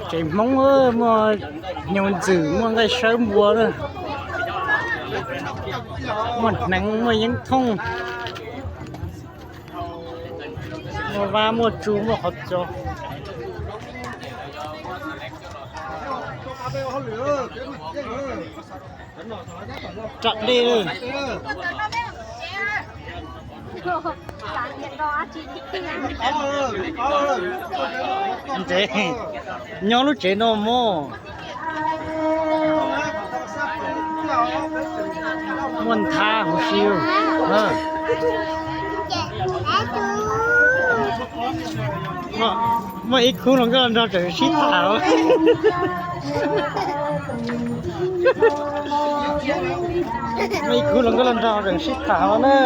Tsev Hmoob muaj nyuj ntxwm, muaj nqaij sawb npua na, muaj hneev, muaj yeeb thooj, muaj vab, muaj tsu, muaj qhov txos. Ram dej. Tsev, nyob lub tsev no mog. Muaj nthab huv si. Muaj ib khub hluas nkauj los nrog tseem sib tham. Muaj ib khub hluas nkauj los nrog tseem sib tham na.